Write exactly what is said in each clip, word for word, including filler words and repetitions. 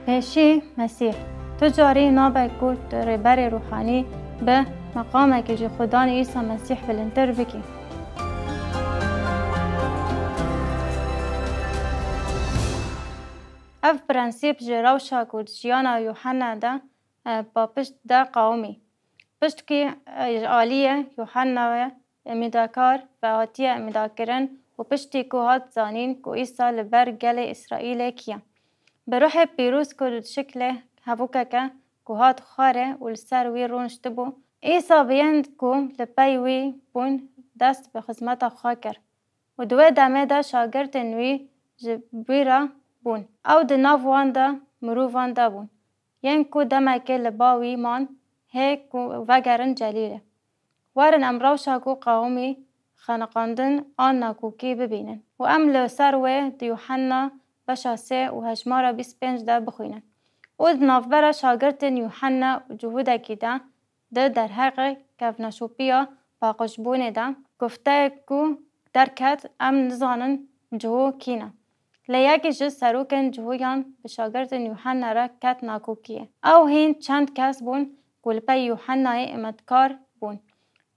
Pêşî Mesîh. Tu carî nabe ku tu rêberê ruhanî bi meqamekî ji Xudanê Îsa Mesîh bilindtir bikî. Ev prensîp ji rewşa ku di jiyana Yuhanna de, e, papişt de qawimî. Piştkî, e, ji aliyê Yuhanna ve umîdakar ve hatiye umîdakirin û piştî ku hat zanîn ku Îsa li ber gelê Îsraîlê kiye. Bi ruhê pîroz ku di şiklê hevokeke ku hat xwarê û li ser wî rûniştibû, Îsa bi yên ku li pey wî bûn dest bi xizmeta xwe kir. Û di wê demê de şagirtên wî ji wî re bûn. Ew di nav wan de mirovan de bûn, yên ku demekê li ba wî man hê ku vegerin Celîlê. Werin em rewşa ku qewimî xeniqandin an nakokî bibînin û em li ser wê di Yuhanna beşa sê û hejmara bîst pênc de bixwînin. Û di navbera şagirtên Yuhanna û Cihûdekî de, di derheqê kevneşopiya paqijbûnê de gufteyek ku derket, em nizanin Cihû kî ne. Lê yekî ji serokên Cihûyan bi şagirtên Yuhanna re ket nakokiyê. Ew hîn çend kes bûn ku li pey Yuhannayê îmetkar bûn.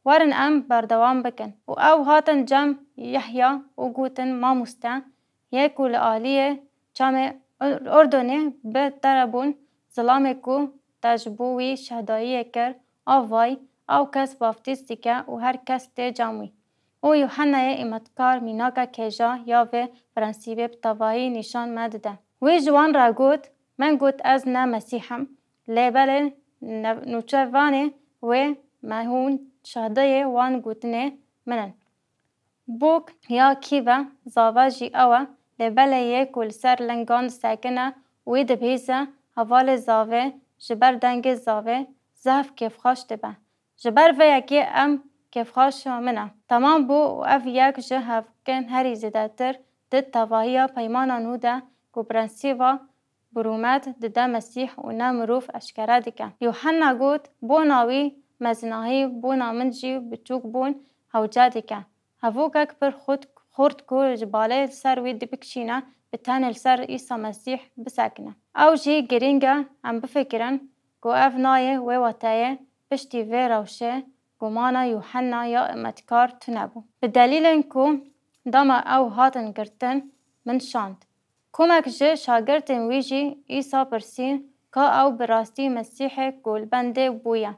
Werin em berdewam bikin. Û ew hatin cem Yehya û gotin, Mamoste, yê ku li aliyê çemê Ur-, Urdunê bi te re bûn, zilamê ku te ji bo wî şehdayiyê kir, a vay, ew kes baftîz dike û her kes tê cem wî. Û Yuhannayê îmetkar mînaka kêja ya vê prensîbê bi tevahî nîşan me dide. Wî ji wan re got, Min got, Ez ne Mesîh im, lê belê ne-, nûçevanê wê me hûn şahdiyê wan gotinê min in. Bûk ya kî ve zave jî ew e, lê belê yê ku li ser lingan disekine, wî dibihîze, hevalê zavê ji ber dengê zavê zehf kêfxweş dibe. Ji ber vê yekê em kêfxweşa min e. Temam bû û ev yek ji hevkên herî zêdetir di tevahiya peymana nû de ku prensîba bi rûmet dide Mesîh û ne mirov eşkere dike. Yuhanna got, Bona wî mezinahî bona min jî biçûkbûn hewce dike. Hevokek pir xurt, xurt ku ji balê li ser wî dibikişîne, bi tenê li ser Îsa Mesîh bisekine. Ew jî girîng e em bifikirin ku ev nayê wê wateyê piştî vê rewşê gumana Yuhanna ya îmetkar tune bû. Bi delîlên ku dema ew hatin girtin, min şand. Komek ji şagirtên wî jî Îsa pirsîn ka ew bi rastî Mesîhê ku li bendê bûye.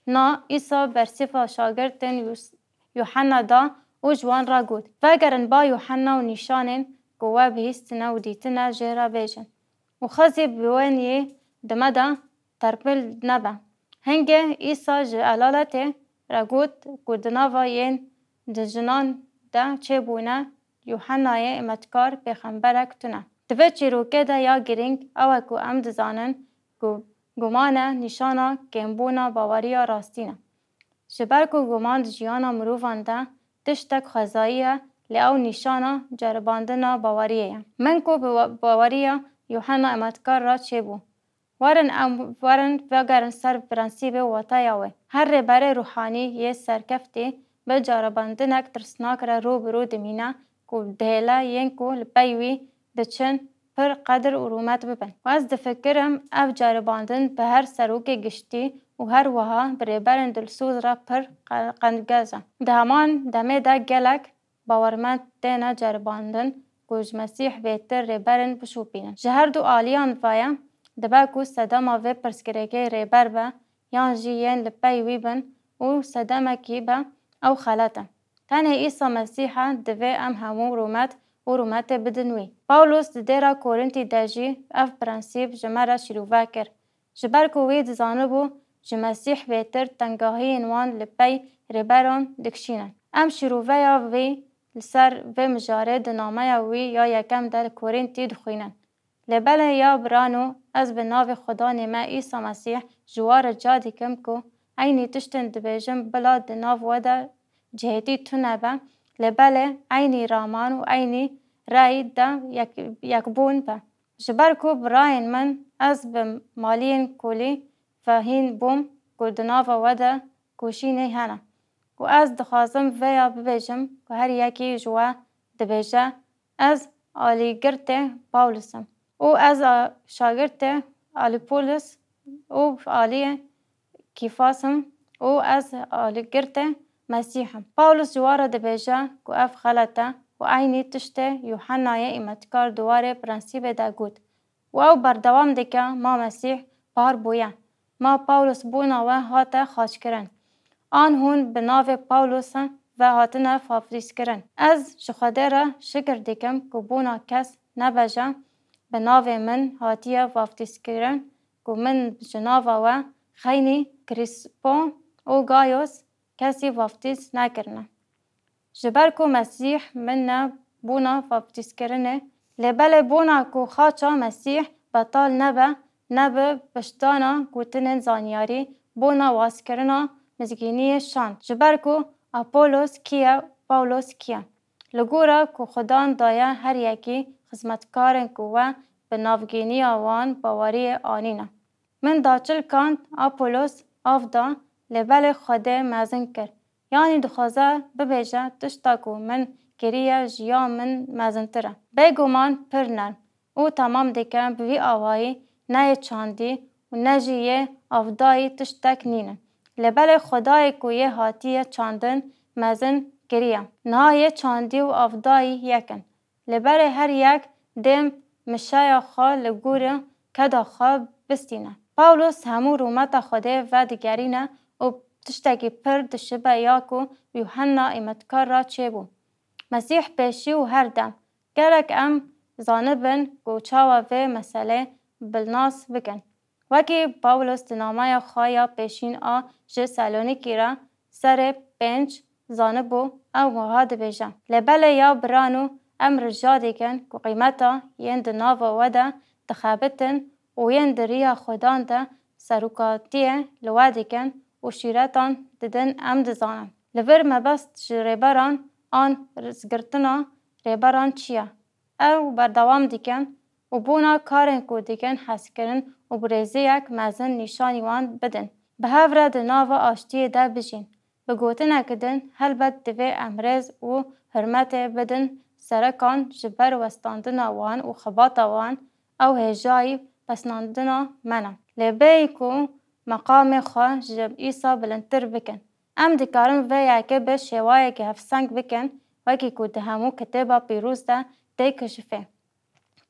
Na, Îsa bersiva şagirtên Yus-, Yuhanna da û ji wan re got, Vegerin ba Yuhanna û nîşanên ku we bihîstine û dîtine jê re bêjin. Û xezî bi wen yê di me de terpil nebe. Hingê Îsa ji elaletê re got ku di nava yên di jinan de çêbûne Yuhannayê îmetkar pêxemberek tune. Di vê çîrokê de ya girîng ew e ku em dizanin ku guman e nîşana kêmbûna baweriya rastî ne. Ji ber ku guman di jiyana mirovan de tiştek xwezayî ye, lê ew nîşana ceribandina baweriyê ye. Min ku bi wa-, baweriya Yuhanna îmetkar re çêbû. Werin em, werin vegerin ser prensîbê û wateya wê. Her rêberê ruhanî yê serkeftî bi caribandinek tirsnak re rû bi rû dimîne ku dihêle yên ku li pey wî diçin pir qedir û rûmet bibin. Û ez difikirim ev caribandin bi her serokê giştî û her wiha bi rêberên dilsoz re pir qe-, qencgez e. Di heman demê de gelek bawermend têne ceribandin ku ji Mesîh bêtir rêberên bişopînin. Ji her du aliyan ve ye, dibe ku sedema vê pirsgirêkê rêber be yan jî yên li pey wî bin û sedemekî be, ew xelet e. Tenê Îsa Mesîh e divê em hemû rûmet û rûmetê bidin wî. Pawlos di dêra Korintî de jî ev prensîp ji me re şîrove kir. Ji ber ku wî dizanibû ji Mesîh bêtir tengahiyên wan li pey rêberan dikişînin. Em şîroveya vî li ser vê mijarê di nameya wî ya yekem de li Korîntî dixwînin. Lê belê ya birano, ez bi navê Xudanê me Îsa Mesîh ji we re ca dikim ku eynî tiştên dibêjim bila di nav we de cihêtî tune be, lê belê eynî raman û eynî rey de yek-, yekbûn be. Ji ber ku birayên min, ez bi maliyên kolî ve hîn bûm ku di nava we de koşînê hene. Û ez dixwazim vêya bibêjim ku her yekî ji we dibêje, Ez alîgirtê Pawlos im û ez a şagirtê Apolos û aliyê Kîfas im û ez alîgirtê Mesîh im. Pawlos ji wan re dibêje ku ev xelet e û eynî tiştê Yûhennayê Îmetkar di warê prensîbê de got û ew berdewam dike, ma Mesîh bar bûye, ma Pawlos bona we hate xaçkirin. An hûn bi navê Pawlos ve hatine vaftîzkirin. Ez ji Xwedê re şikir dikim ku bona kes nebeje bi navê min hatiye vaftîzkirin, ku min ji nava we xeynî Krîspo û Gayos kesî vaftîz nekirine. Ji ber ku Mesîh min ne bona vaftîzkirinê, lê belê bona ku xaça Mesîh betal nebe, ne bi piştdana gotinên zanyarî, bona wazkirina mizgîniyê şand. Ji ber ku Apolos kî ye, Pawlos kî ye? Li gora ku Xudan daye her yekî xizmetkarên ku we bi navgîniya wan baweriyê anîne. Min daçilkand, Apolos av da, lê belê Xwedê mezin kir. Yanî dixwaze bibêje, tişta ku min kiriye ji ya min mezintir e. Bêguman pir nerm û temam dike, bi vî awayî ne yê çandî û ne jî yê avdayî tiştek nîne. Lê belê Xwedayê ku yê hatiye çandin mezin kiriye. Niha yê çandî û avdayî yek in. Lê berê her yek dê mişeya xwe li gorî keda xwe bistîne. Pawlos hemû rûmeta Xwedê vedigerîne û tiştekî pir dişibe ya ku Yuhenna Îmetkar re çêbû. Mesîh pêşî û her dem. Gerek em zanibin ku çawa vê meselê bilnas bikin. Wekî Pawlos di nameya xwe ya pêşîn a ji Selonîkî re serê pênc zanibû, ew wiha dibêje, Lê belê ya birano, em rica dikin ku qîmeta yên di nava we de dixebitin û yên di riya Xudan de serokatiyê li we dikin û şîretan didin, em dizanin. Li vir mebest ji rêberan an rêzgirtina rêberan çi ye? Ew berdewam dikin û bona karên ku dikin hezkirin û bi rêziyek mezin nîşanî wan bidin. Bi hev re di nava aştiyê de bijîn. Bi gotinek din, helbet divê em rêz û hurmetê bidin serekan ji ber westandina wan û xebata wan, ew hêjayî pesnandina me ne. Lê bêyî ku meqamê xwe ji Îsa bilindtir bikin. Em dikarin vê yekê bi şêwayekî hevseng bikin, wekî ku di hemû Kitêba Pîroz de tê kişifê.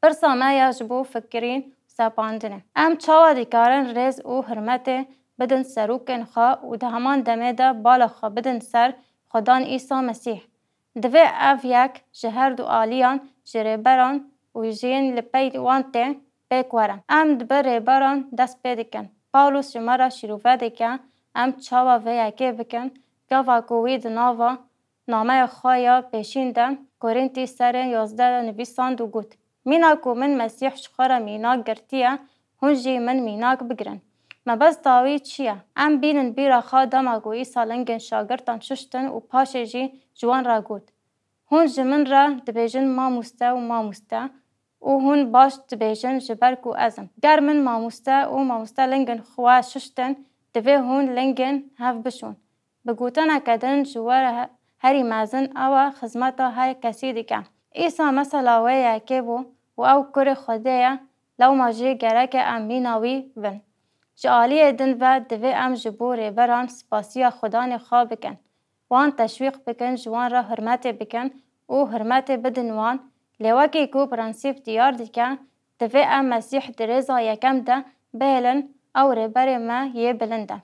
Pirsa me ya ji bo fikirîn û sepandinê. Em çawa dikarin rêz û hurmetê bidin serokên xwe û di heman demê de bala xwe bidin ser Xudan Îsa Mesîh? Divê ev yek ji her du aliyan, ji rêberan û ji yên li pey wan tê, pêk were. Em dibe rêberan dest pê dikin. Pawlos ji me re şîrove dike, em çawa vê yekê bikin, gava ku wî di nava nameya xwe ya pêşîn de Korîntî serê yazdeh de nivîsand û got, Mîna ku min Mesîh ji xwe re mînak girtiye, hûn jî min mînak bigirin. Mebesta wî çi ye? Em bînin bîra xwe dema ku Îsa lingên şagirtan şuştin û paşê jî ji wan re got, Hûn ji min re dibêjin mamoste û mamoste û hûn baş dibêjin ji ber ku ez im. Ger min mamoste û mamoste lingên xwe şuştin, divê hûn lingên hev bişon. Bi gotineke din ji we re he-, herî mezin ew e, xizmeta her kesî dike. Îsa mesela wê yekê bû û ew kurê Xwedê ye, lewma jî gereke em mîna wî bin. Ji aliyê din ve divê em ji bo rêberan spasiya Xudanê xwe bikin. Wan teşwîq bikin, ji wan re hurmetê bikin û hurmetê bidin wan. Lê wekî ku prensîp diyar dike, divê em Mesîh di rêza yekem de bihêlin, ew rêberê me yê bilind e.